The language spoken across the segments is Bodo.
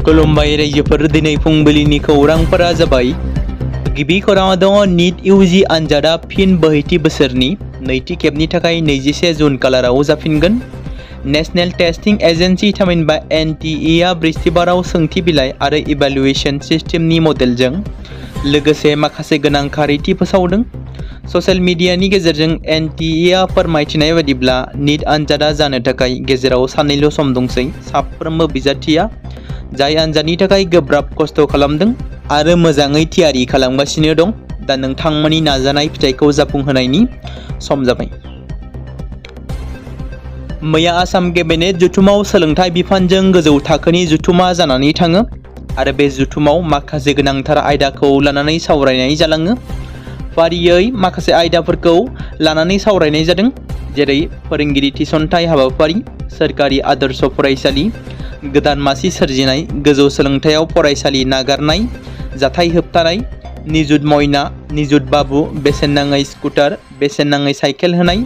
खुलुमबाय रायजोफोर दिनै फुंबिलिनि खौरांफोरा जाबाय। गिबि खौराङा दङ नीट इउजि आनजादा फिन बोहैथि बोसोरनि नैथि खेबनि थाखाय 21 जुन खालाराव जाफिनगोन। नेशनेल टेस्टिं एजेन्सि थामहिनबा NTE आ बृहस्पतिबाराव सोंथि बिलाइ आरो इभ्यालुएशन सिस्टेमनि मडेलजों लोगोसे माखासे गोनां खारिथि फोसावदों। ससियेल मिडियानि गेजेरजों NTE आ फोरमायथिनाय बायदिब्ला नीट आनजादा जानो थाखाय गेजेराव साननैल' सम दंसै। साफ्रोमबो बिजाथिया जाय आनजादनि थाखाय गोब्राब खस्थ' खालामदों आरो मोजाङै थियारि खालामगासिनो दं, दा नोंथांमोननि नाजानाय फिथाइखौ जाफुंहोनायनि सम जाबाय। मैया आसाम केबिनेट जथुमाव सोलोंथाइ बिफानजों गोजौ थाखोनि जथुमा जानानै थाङो आरो बे जथुमाव माखासे गोनांथार आयदाखौ लानानै सावरायनाय जालाङो। फारियै माखासे आयदाफोरखौ लानानै सावरायनाय जादों, जेरै फोरोंगिरि थिसनथाइ हाबाफारि, सोरखारि आदर्श फरायसालि, गोदान मासि सोरजिनाय, गोजौ सोलोंथायाव फरायसालि नागारनाय, जाथाय होबथानाय, निजुत मयना, निजुत बाबु, बेसेन नाङै स्कुटार, बेसेन नाङै साइकेल होनाय,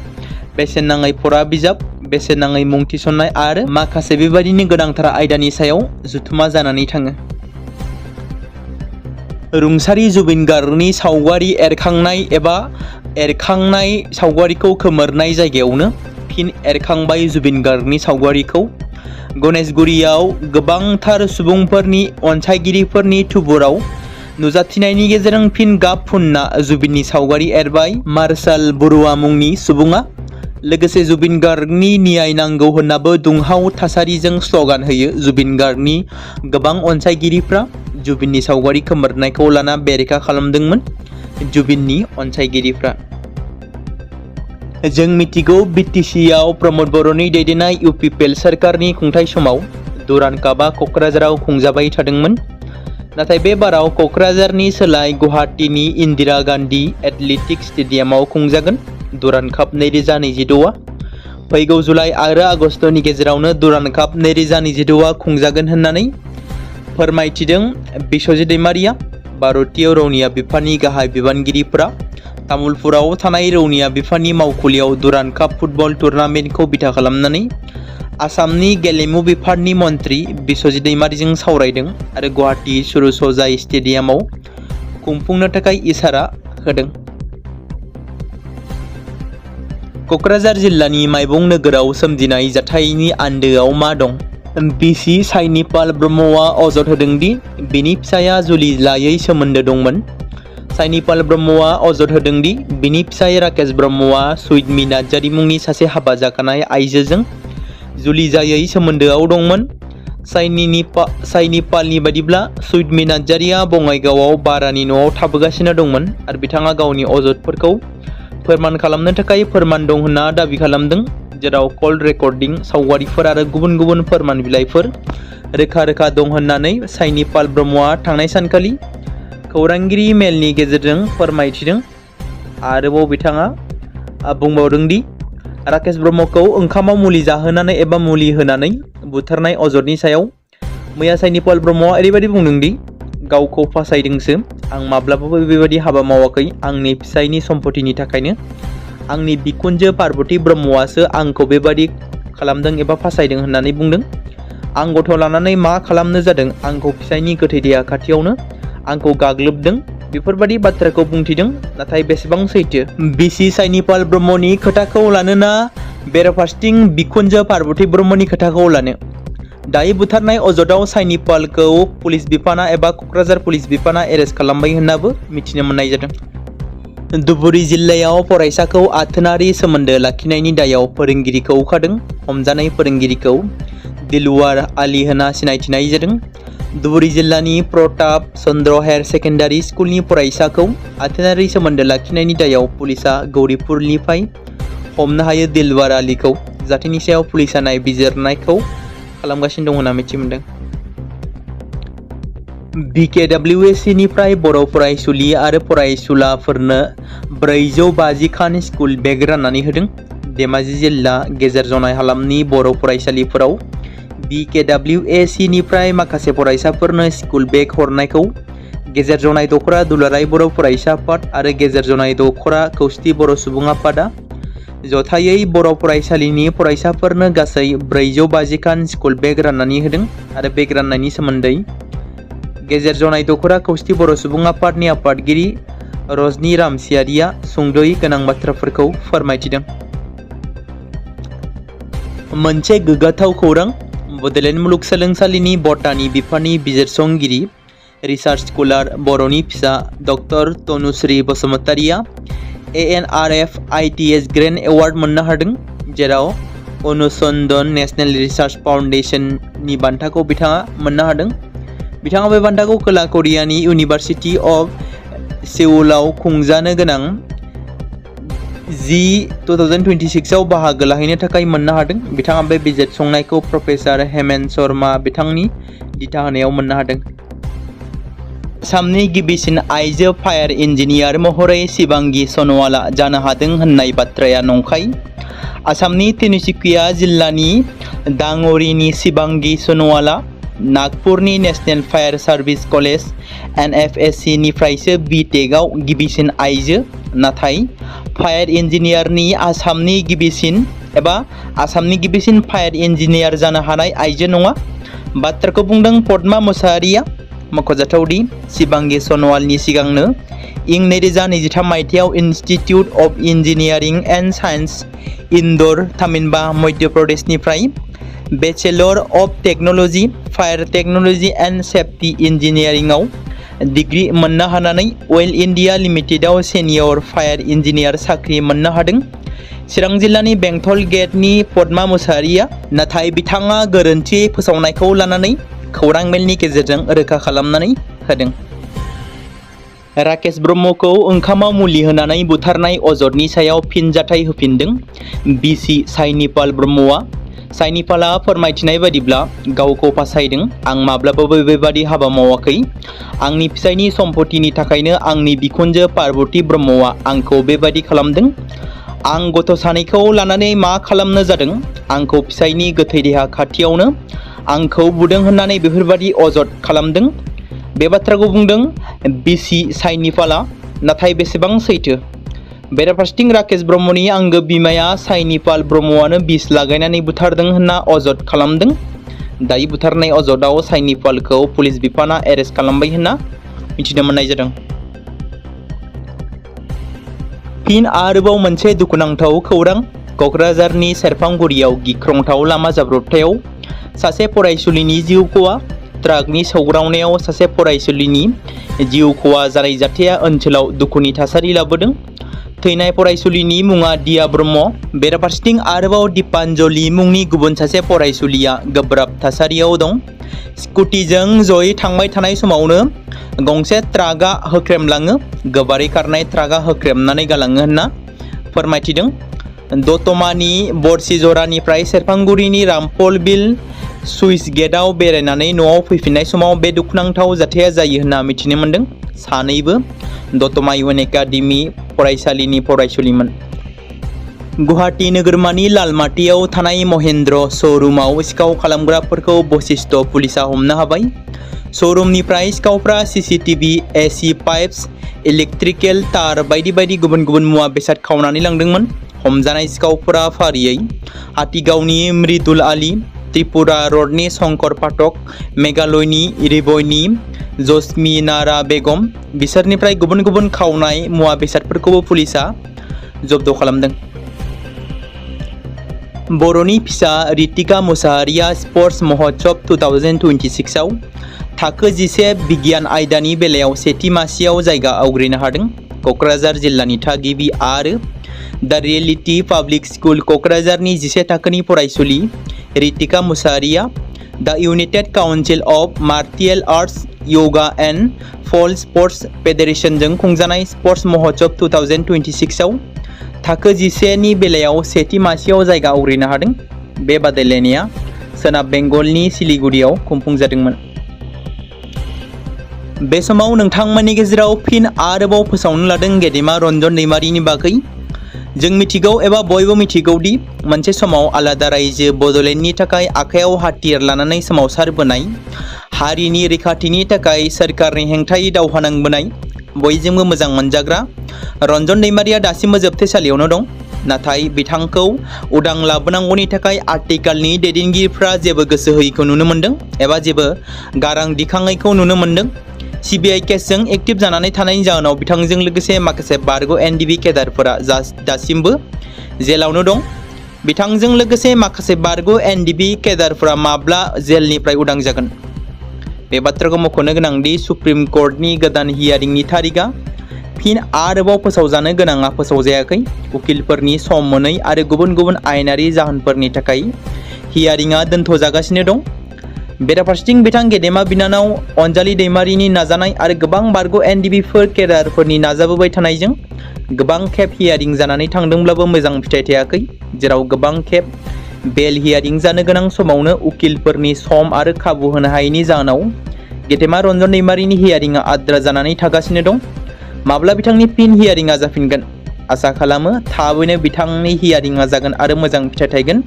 बेसेन नाङै फरा बिजाब, बेसेन नाङै मुं थिसननाय आरो माखासे बेबायदिनो गोनांथार आयदानि सायाव जथुमा जानानै थाङो। रुंसारि जुबिन गार्गनि सावगारि एरखांनाय सावगारिखौ खोमोरनाय जायगायावनो फिन एरखांबाय जुबिन गार्गनि सावगारिखौ। गणेशगुरियाव गोबांथार सुबुंफोरनि अनसायगिरिफोरनि थुबुराव नुजाथिनायनि गेजेरजों फिन गाब फुनना जुबिननि सावगारि एरबाय मार्शाल बरुवा मुंनि सुबुङा। लोगोसे जुबिन गार्गनि न्याय नांगौ होननाबो दुंहाव थासारिजों स्ल'गान होयो जुबिन गार्गनि गोबां अनसायगिरिफ्रा। जुबिननि सावगारि खोमोरनायखौ लाना बेरेखा खालामदोंमोन जुबिननि अनसायगिरिफ्रा। जों मिथिगौ BTC आव प्रमद बर'नि दैदेननाय UPPL सोरखारनि खुंथाय समाव दुरान्ड कापआ क'क्राझाराव खुंजाबाय थादोंमोन। नाथाय बे बाराव क'क्राझारनि सोलाय गुवाहाटीनि इन्दिरा गान्धी एथलेटिक्स स्टेडियामाव खुंजागोन दुरान्ड काप 2026 आ। फैगौ जुलाइ आरो आगस्तनि गेजेरावनो दुरान्ड काप 2026 आ खुंजागोन होननानै फोरमायथिदों बिश्वजित दैमारिया। भारतीय रौनिया बिफाननि गाहाय बिबानगिरिफोरा तामुलपुराव थानाय रौनिया बिफाननि मावखुलियाव दुरान्ड काप फुटबल टुर्नामेन्टखौ बिथा खालामनानै आसामनि गेलेमु बिफाननि मन्त्रि बिश्वजित दैमारिजों सावरायदों आरो गुवाहाटी सुरसजाइ स्टेडियामाव खुंफुंनो थाखाय इसारा होदों। क'क्राझार जिल्लानि माइबं नोगोराव सोमजिनाय जाथायनि आन्दोआव मा दं? बिसि साइनिपाल ब्रह्मआ अजद होदों दि बिनि फिसाया जुलि लायै सोमोन्दो दंमोन। साइनिपाल ब्रह्मआ अजद होदों दि बिनि फिसाय राकेश ब्रह्मआ सुइदमि नार्जारी मुंनि सासे हाबा जाखानाय आइजोजों जुलि जायै सोमोन्दोआव दंमोन। साइनिपालनि बायदिब्ला सुइदमि नार्जारीआ बङाइगावआव भारानि न'आव थाबोगासिनो दंमोन आरो बिथाङा गावनि अजदफोरखौ फोरमान खालामनो थाखाय फोरमान दं होनना दाबि खालामदों, जेराव कल रेकर्डिं, सावगारिफोर आरो गुबुन गुबुन फोरमान बिलाइफोर रोखा दं होननानै साइनिपाल ब्रह्मआ थांनाय सानखालि खौरांगिरि मेलनि गेजेरजों फोरमायथिदों। आरोबाव बिथाङा बुंबावदों दि राकेश ब्रह्मखौ ओंखामाव मुलि जाहोनानै एबा मुलि होनानै बुथारनाय अजदनि सायाव मैया साइनिपाल ब्रह्मआ ओरैबायदि बुंदों दि गावखौ फासायदोंसो, आं माब्लाबाबो बेबायदि हाबा मावाखै, आंनि फिसायनि सम्पतिनि थाखायनो आंनि बिखुनजो पार्बती ब्रह्मआसो आंखौ बेबादि खालामदों एबा फासायदों होननानै बुंदों। आं गथ' लानानै मा खालामनो जादों, आंखौ फिसायनि गोथै देहा खाथियावनो आंखौ गाग्लोबदों, बेफोरबादि बाथ्राखौ बुंथिदों। नाथाय बेसेबां सैथो? बिसि साइनिपाल ब्रह्मनि खोथाखौ लानो ना बेराफारसेथिं बिखुनजो पार्बती ब्रह्मनि खोथाखौ लानो? दायो बुथारनाय अजदआव साइनिपालखौ पुलिस बिफाना एबा क'क्राझार पुलिस बिफाना एरेस्ट खालामबाय होननाबो मिथिनो मोननाय जादों। धुबुरी जिल्लायाव फरायसाखौ आथोनारि सोमोन्दो लाखिनायनि दायाव फोरोंगिरिखौ खादों। हमजानाय फोरोंगिरिखौ दिलवार आली होनना सिनायथिनाय जादों। धुबुरी जिल्लानि प्रताप चन्द्र हायार सेकेन्डारि स्कुलनि फरायसाखौ आथोनारि सोमोन्दो लाखिनायनि दायाव पुलिसा गौरिपुरनिफ्राय हमनो हायो दिलवार आलीखौ। जाथायनि सायाव पुलिसा नायबिजिरनायखौ खालामगासिनो दं होनना मिथि मोनदों। BKWSC निफ्राय बर' फरायसुलि आरो फरायसुलाफोरनो 450 खान स्कुल बेग राननानै होदों। धेमाजि जिल्ला गेजेर जनाय हालामनि बर' फरायसालिफोराव BKWSC निफ्राय माखासे फरायसाफोरनो स्कुल बेग हरनायखौ गेजेर जनाय दखरा दुलाराय बर' फरायसा आफाद आरो गेजेर जनाय दखरा खौसेथि बर' सुबुं आफादा जथायै बर' फरायसालिनि फरायसाफोरनो गासै 450 खान स्कुल बेग राननानै होदों आरो बेग राननायनि सोमोन्दै गेजेर जनाय दख'रा खौसेथि बर' सुबुं आफादनि आफादगिरि रजनि रामसियारिया सुंद'यै गोनां बाथ्राफोरखौ फोरमायथिदों। मोनसे गोग्गाथाव खौरां। बड'लेण्ड मुलुगसोलोंसालिनि बटानि बिफाननि बिजिरसंगिरि रिसार्च स्कलार बर'नि फिसा doctor Tanushree Basumatary ANRF ITS grant award मोननो हादों, जेराव अनुसंधान नेशनेल रिसार्च फाउन्डेशननि बान्थाखौ बिथाङा मोननो हादों। बिथाङा बे बान्थाखौ खोला करियानि इउनिभार्सिटि अफ सेउलाव खुंजानो गोनां G2026 आव बाहागो लाहैनो थाखाय मोननो हादों। बिथाङा बे बिजिरसंनायखौ प्रफेसार हेमेन्त शर्मा बिथांनि दिथा होनायाव मोननो हादों। आसामनि गिबिसिन आइजो फायार इन्जिनियार महरै शिबांगी सन'वालआ जानो हादों होननाय बाथ्राया नंखाय। आसामनि तिनिसुकिया जिल्लानि दाङरिनि शिबांगी सन'वालआ नागपुरनि national fire service college NFSC निफ्रायसो BTech आव गिबिसिन आइजो, नाथाय फायार इन्जिनियारनि आसामनि गिबिसिन फायार इन्जिनियार जानो हानाय आइजो नङा। बाथ्राखौ बुंदों पद्मा मुसाहारिया। मख'जाथावदि शिबांगी सन'वालनि सिगांनो इं 2023 मायथाइयाव institute of engineering and science Indore थामिनबा मध्य प्रदेशनिफ्राय bachelor of technology fire technology and safety इन्जिनियारिंआव डिग्री मोननो हानानै अइल इन्डिया लिमिटेडआव सेनियर फायार इन्जिनियार साख्रि मोननो हादों। चिरां जिल्लानि बेंटल गेटनि पद्मा मुसाहारिया नाथाय बिथाङा गोरोन्थि फोसावनायखौ लानानै खौरां मेलनि गेजेरजों रोखा खालामनानै होदों। राकेश ब्रह्मखौ ओंखामाव मुलि होनानै बुथारनाय अजदनि सायाव फिनजाथाय होफिनदों बिसि साइनिपाल ब्रह्मआ। साइनिपालआ फोरमायथिनाय बायदिब्ला गावखौ फासायदों। आं माब्लाबाबो बेबादि हाबा मावाखै। आंनि फिसायनि सम्पतिनि थाखायनो आंनि बिखुनजो पार्बती ब्रह्मआ आंखौ बेबादि खालामदों। आं गथ' सानैखौ लानानै मा खालामनो जादों? आंखौ फिसायनि गोथै देहा खाथियावनो आंखौ बुदों होननानै बेफोरबादि अजद खालामदों। बे बाथ्राखौ बुंदों बिसि साइनिपालआ। नाथाय बेसेबां सैथो? बेराफारसेथिं राकेश ब्रह्मनि आंगो बिमाया साइनिपाल ब्रह्मआनो बिस लागायनानै बुथारदों होनना अजद खालामदों। दायो बुथारनाय अजदआव साइनिपालखौ पुलिस बिफाना एरेस्ट खालामबाय होनना मिथिनो मोननाय जादों। फिन आरोबाव मोनसे दुखुनांथाव खौरां। क'क्राझारनि सेरफांगुरियाव गिख्रंथाव लामा जाब्रबथायाव सासे फरायसुलिनि जिउ खहा। ट्राकनि सौग्रावनायाव सासे फरायसुलिनि जिउ खहा जानाय जाथाया ओनसोलाव दुखुनि थासारि लाबोदों। थैनाय फरायसुलिनि मुङा दिया ब्रह्म। बेराफारसेथिं आरोबाव दीपान्जलि मुंनि गुबुन सासे फरायसुलिया गोब्राब थासारियाव दं। स्कुटिजों जयै थांबाय थानाय समावनो गंसे ट्राकआ होख्रेमलाङो। गोबारै खारनाय ट्राकआ होख्रेमनानै गालाङो होनना फोरमायथिदों। दतमानि बरसिजरानिफ्राय सेरफांगुरिनि रामफल बिल सुइस गेटआव बेरायनानै न'आव फैफिननाय समाव बे दुखुनांथाव जाथाया जायो होनना मिथिनो मोनदों। सानैबो दतमा इउएन एकाडेमि फरायसालिनि फरायसुलिमोन। गुवाहाटी नोगोरमानि लालमाटियाव थानाय महेन्द्र श'रुमाव सिखाव खालामग्राफोरखौ बशिष्ट पुलिसा हमनो हाबाय। श'रुमनिफ्राय सिखावफ्रा CCTV, AC पाइप्स, इलेक्ट्रिकेल तार बायदि बायदि गुबुन गुबुन मुवा बेसाद खावनानै लांदोंमोन। हमजानाय सिखावफोरा फारियै हातिगावनि मृदुल आली, त्रिपुरा रडनि शंकर पाठक, मेघालयनि रिबयनि जसमिनारा बेगम। बिसोरनिफ्राय गुबुन गुबुन खावनाय मुवा बेसादफोरखौबो पुलिसा जब्द खालामदों। बर'नि फिसा रितिका मुसाहारिया स्पर्ट्स महोत्सव 2026 आव थाखो 11 बिगियान आयदानि बेलायाव सेथि मासियाव जायगा आवग्रिनो हादों। क'क्राझार जिल्लानि थागिबि आरो दा रियेलिटी पाब्लिक स्कुल क'क्राझारनि 11 थाखोनि फरायसुलि रितिका मुसाहारिया दा united council of martial arts, yoga and full sports फेडारेशनजों खुंजानाय स्पर्ट्स महोत्सव 2026 आव थाखो 11 नि बेलायाव सेथि मासियाव जायगा आवग्रिनो हादों। बे बादायलायनाया सोनाब बेंगलनि सिलिगुरियाव खुंफुंजादोंमोन। बे समाव नोंथांमोननि गेजेराव फिन आरोबाव फोसावनो लादों गेदेमा रन्जन दैमारिनि बागै। जों मिथिगौ एबा बयबो मिथिगौ दि मोनसे समाव आलादा रायजो बड'लेण्डनि थाखाय आखायाव हाथियार लानानै सोमावसारबोनाय, हारिनि रैखाथिनि थाखाय सोरखारनि हेंथायै दावहा नांबोनाय, बयजोंबो मोजां मोनजाग्रा रन्जन दैमारिया दासिमबो जोबथेसालियावनो दं। नाथाय बिथांखौ उदां लाबोनांगौनि थाखाय आथिखालनि दैदेनगिरिफ्रा जेबो गोसो होयैखौ नुनो मोन्दों एबा जेबो गारां दिखांनायखौ नुनो मोन्दों। CBI केसजों एक्टिभ जानानै थानायनि जाहोनाव बिथांजों लोगोसे माखासे बारग' NDB केडारफोरा दासिमबो जेलावनो दं। बिथांजों लोगोसे माखासे बारग' NDB केडारफोरा माब्ला जेलनिफ्राय उदां जागोन? बे बाथ्राखौ मख'नो गोनांदि सुप्रिम कर्टनि गोदान हियारिंनि थारिखआ फिन आरोबाव फोसावजानो गोनाङा फोसावजायाखै। उकिलफोरनि सम मोनै आरो गुबुन गुबुन आयेनारि जाहोनफोरनि थाखाय हियारिंआ दोनथ'जागासिनो दं। बेराफारसेथिं बिथां गेदेमा बिनानाव अनजालि दैमारिनि नाजानाय आरो गोबां बारग' NDBफोर केडारफोरनि नाजाबोबाय थानायजों गोबां खेब हियारिं जानानै थांदोंब्लाबो मोजां फिथाइ थायाखै, जेराव गोबां खेब बेल हियारिं जानो गोनां समावनो उकिलफोरनि सम आरो खाबु होनो हायैनि जाहोनाव गेदेमा रन्जन दैमारिनि हियारिंआ आद्रा जानानै थागासिनो दं। माब्ला बिथांनि फिन हियारिंआ जाफिनगोन? आसा खालामो थाबैनो बिथांनि हियारिंआ जागोन आरो मोजां फिथाइ थायगोन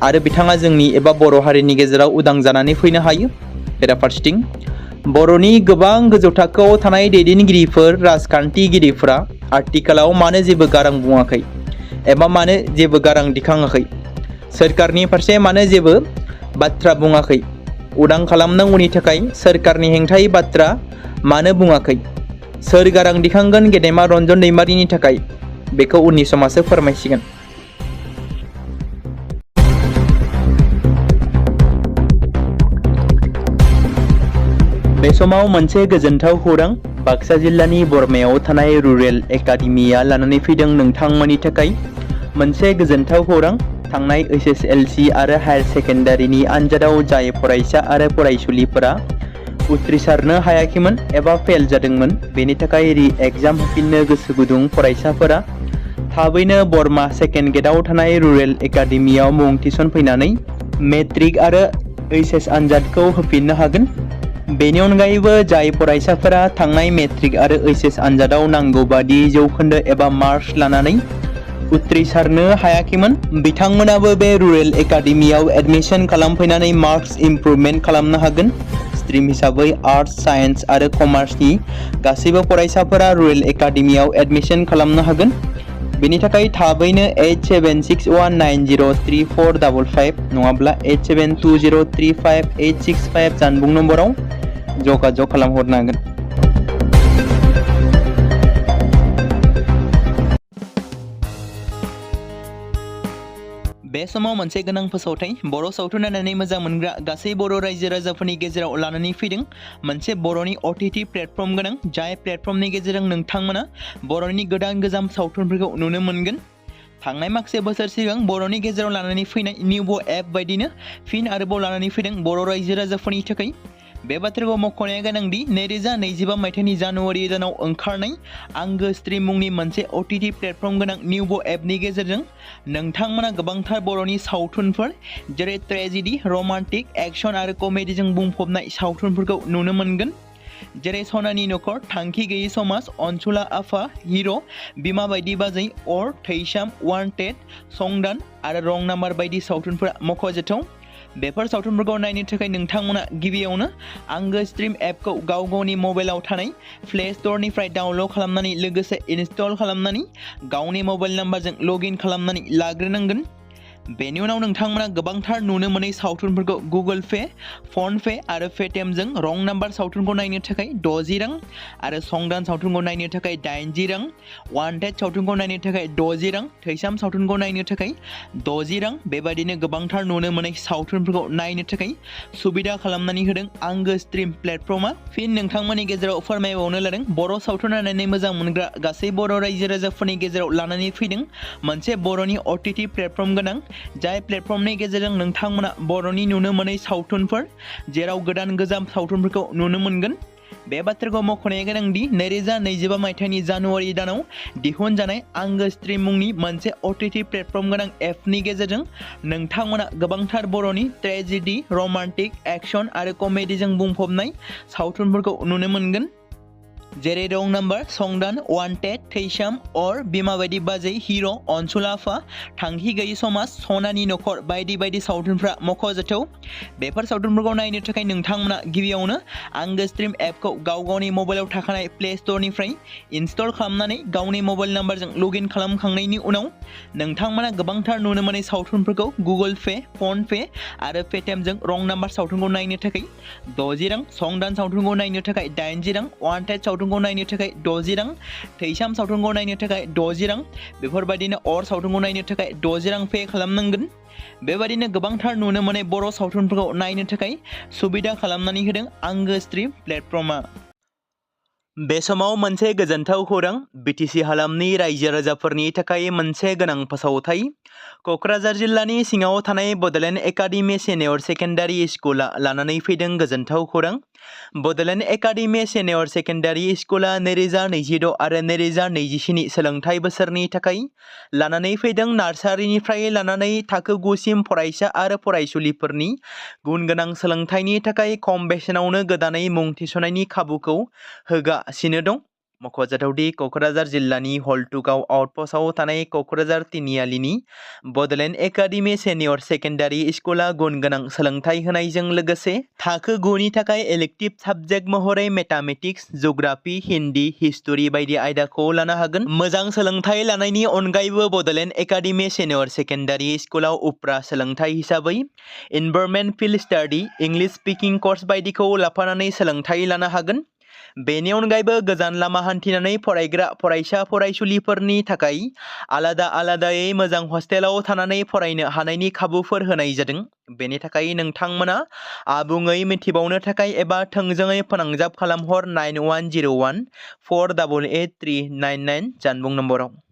आरो बिथाङा जोंनि एबा बर' हारिनि गेजेराव उदां जानानै फैनो हायो। बेराफारसेथिं बर'नि गोबां गोजौ थाखोआव थानाय दैदेनगिरिफोर, राजखान्थिगिरिफोरा आथिखालाव मानो जेबो गारां बुङाखै एबा मानो जेबो गारां दिखाङाखै? सोरखारनि फारसे मानो जेबो बाथ्रा बुङाखै? उदां खालामनांगौनि थाखाय सोरखारनि हेंथायै बाथ्रा मानो बुङाखै? सोर गारां दिखांगोन गेदेमा रन्जन दैमारिनि थाखाय? बेखौ उननि समासो फोरमायसिगोन। बे समाव मोनसे गोजोनथाव खौरां बाक्सा जिल्लानि बरमायाव थानाय रुरेल एकाडेमिया लानानै फैदों नोंथांमोननि थाखाय मोनसे गोजोनथाव खौरां। थांनाय SSLC आरो हायार सेकेन्डारिनि आनजादाव जाय फरायसा आरो फरायसुलिफोरा उथ्रिसारनो हायाखैमोन एबा फेल जादोंमोन, बेनि थाखाय रि-एग्जाम होफिननो गोसो गुदुं फरायसाफोरा थाबैनो बरमा सेकेन्ड गेटआव थानाय रुरेल एकाडेमियाव मुं थिसनफैनानै मेट्रिक आरो HS आनजादखौ होफिननो हागोन। बेनि अनगायैबो जाय फरायसाफोरा थांनाय मेट्रिक आरो HS आनजादाव नांगौ बादि जौखोन्दो एबा मार्क्स लानानै उथ्रिसारनो हायाखैमोन, बिथांमोनाबो बे रुरेल एकाडेमियाव एडमिशन खालामफैनानै मार्क्स इमप्रुभमेन्ट खालामनो हागोन। स्ट्रिम हिसाबै आर्टस, साइन्स आरो कमार्सनि गासैबो फरायसाफोरा रुरेल एकाडेमियाव एडमिशन खालामनो हागोन। बेनि थाखाय थाबैनो 8761903455 नङाब्ला 87203585 जानबुं नम्बराव जगाजग खालामहरनो हागोन। बे समाव मोनसे गोनां फोसावथाय बर' सावथुन नायनानै मोजां मोनग्रा गासै बर' रायजो राजाफोरनि गेजेराव लानानै फैदों मोनसे बर'नि OTT प्लेटफर्म गोनां, जाय प्लेटफर्मनि गेजेरजों नोंथांमोना बर'नि गोदान गोजाम सावथुनफोरखौ नुनो मोनगोन। थांनाय माखासे बोसोर सिगां बर'नि गेजेराव लानानै फैनाय निउबो एप बायदिनो फिन आरोबाव लानानै फैदों बर' रायजो राजाफोरनि थाखाय। बे बाथ्राखौ मख'नाया गोनांदि 2025 मायथाइनि जानुवारि दानाव ओंखारनाय आंगो स्ट्रिम मुंनि मोनसे OTT प्लेटफर्म गोनां निउबो एपनि गेजेरजों नोंथांमोना गोबांथार बर'नि सावथुनफोर जेरै ट्रेजेडि, रमान्टिक, एक्सन आरो कमेडिजों बुंफबनाय सावथुनफोरखौ नुनो मोनगोन। जेरै सनानि नखर, थांखि गैयै समाज, अनसुला आफा, हिर', बिमा बायदि बाजै, अर, थैसाम, वान्टेड, संदान आरो रं नाम्बार बायदि सावथुनफोरा मख'जाथाव। बेफोर सावथुनफोरखौ नायनो थाखाय नोंथांमोना गिबियावनो आंगो स्ट्रिम एपखौ गाव गावनि मबाइलाव थानाय प्ले स्ट'रनिफ्राय डाउनल'ड खालामनानै लोगोसे इनस्टल खालामनानै गावनि मबाइल नाम्बारजों लगइन खालामनानै लाग्रोनांगोन। बेनि उनाव नोंथांमोना गोबांथार नुनो मोनै सावथुनफोरखौ गुगोल पे, फन पे आरो पेटिएमजों रं नाम्बार सावथुनखौ नायनो थाखाय 60 रां आरो संदान सावथुनखौ नायनो थाखाय 80 रां, वान्टेड सावथुनखौ नायनो थाखाय 60 रां, थैसाम सावथुनखौ नायनो थाखाय 60 रां, बेबायदिनो गोबांथार नुनो मोनै सावथुनफोरखौ नायनो थाखाय सुबिदा खालामनानै होदों आंगो स्ट्रिम प्लेटफर्मा। फिन नोंथांमोननि गेजेराव फोरमायबावनो लादों बर' सावथुन नायनानै मोजां मोनग्रा गासै बर' रायजो राजाफोरनि गेजेराव लानानै फैदों मोनसे बर'नि OTT प्लेटफर्म गोनां, जाय प्लेटफर्मनि गेजेरजों नोंथांमोना बर'नि नुनो मोनै सावथुनफोर जेराव गोदान गोजाम सावथुनफोरखौ नुनो मोनगोन। बे बाथ्राखौ मख'नाया गोनांदि 2025 मायथाइनि जानुवारि दानाव दिहुनजानाय आंगो स्ट्रिम मुंनि मोनसे OTT प्लेटफर्म गोनां एपनि गेजेरजों नोंथांमोना गोबांथार बर'नि ट्रेजेडि, रमान्टिक, एक्सन आरो कमेडिजों बुंफबनाय सावथुनफोरखौ नुनो मोनगोन। जेरै रं नाम्बार, संदान, वान्टेड, थैसाम, अर, बिमा बायदि बाजै, हिर', अनसुलाफा, थांखि गैयि समाज, सनानि नखर बायदि बायदि सावथुनफ्रा मख'जाथाव। बेफोर सावथुनफोरखौ नायनो थाखाय नोंथांमोना गिबियावनो आंगो स्ट्रिम एपखौ गावनि मबाइलाव थाखानाय प्ले स्ट'रनिफ्राय इनस्टल खालामनानै गावनि मबाइल नाम्बारजों लगइन खालामखांनायनि उनाव नोंथांमोना गोबांथार नुनो मोनै सावथुनफोरखौ गुगोल पे, फन पे आरो पेटिएमजों रं नाम्बार सावथुनखौ नायनो थाखाय 60 रां, संदान सावथुनखौ नायनो थाखाय 80 रां, वान्टेड सावथुनखौ नायनो थाखाय 60 रां, थैसाम सावथुनखौ नायनो थाखाय 60 रां, बेफोरबायदिनो अर सावथुनखौ नायनो थाखाय 60 रां पे खालामनांगोन। बेबायदिनो गोबांथार नुनो मोनै बर' सावथुनफोरखौ नायनो थाखाय सुबिदा खालामनानै होदों आंगो स्ट्रिम प्लेटफर्मआ। बे समाव मोनसे गोजोनथाव खौरां, बिटिसि हालामनि रायजो राजाफोरनि थाखाय मोनसे गोनां फोसावथाय। क'क्राझार जिल्लानि सिङाव थानाय बड'लेण्ड एकाडेमि सिनियर सेकेन्डारि स्कुला लानानै फैदों गोजोनथाव खौरां। बड'लेण्ड एकाडेमि सिनियर सेकेन्डारि स्कुला 2026 आरो 2027 सोलोंथाइ बोसोरनि थाखाय लानानै फैदों नार्सारिनिफ्राय लानानै थाखो 9 सिम फरायसा आरो फरायसुलिफोरनि गुन गोनां सोलोंथाइनि थाखाय खम बेसेनावनो गोदानै मुं थिसननायनि खाबुखौ होगासिनो दं। मख'जाथावदि क'क्राझार जिल्लानि हल्टुगाव आउटपस्टआव थानाय क'क्राझार तिनिआलिनि बड'लेण्ड एकाडेमि सिनियर सेकेन्डारि स्कुला गुन गोनां सोलोंथाइ होनायजों लोगोसे थाखो 9 नि थाखाय इलेक्टिभ साबजेक्ट महरै मेथामेटिक्स, जिअ'ग्राफि, हिन्दी, हिस्टरि बायदि आयदाखौ लानो हागोन। मोजां सोलोंथाइ लानायनि अनगायैबो बड'लेण्ड एकाडेमि सिनियर सेकेन्डारि स्कुलाव उफ्रा सोलोंथाइ हिसाबै environment field study, English speaking course बायदिखौ लाफानानै सोलोंथाइ लानो हागोन। बेनि अनगायैबो गोजान लामा हान्थिनानै फरायग्रा फरायसा फरायसुलिफोरनि थाखाय आलादायै मोजां हस्टेलाव थानानै फरायनो हानायनि खाबुफोर होनाय जादों। बेनि थाखाय नोंथांमोना आबुङै मिथिबावनो थाखाय एबा थोंजोङै फोनांजाब खालामहर 9101 488 399 जानबुं नम्बराव।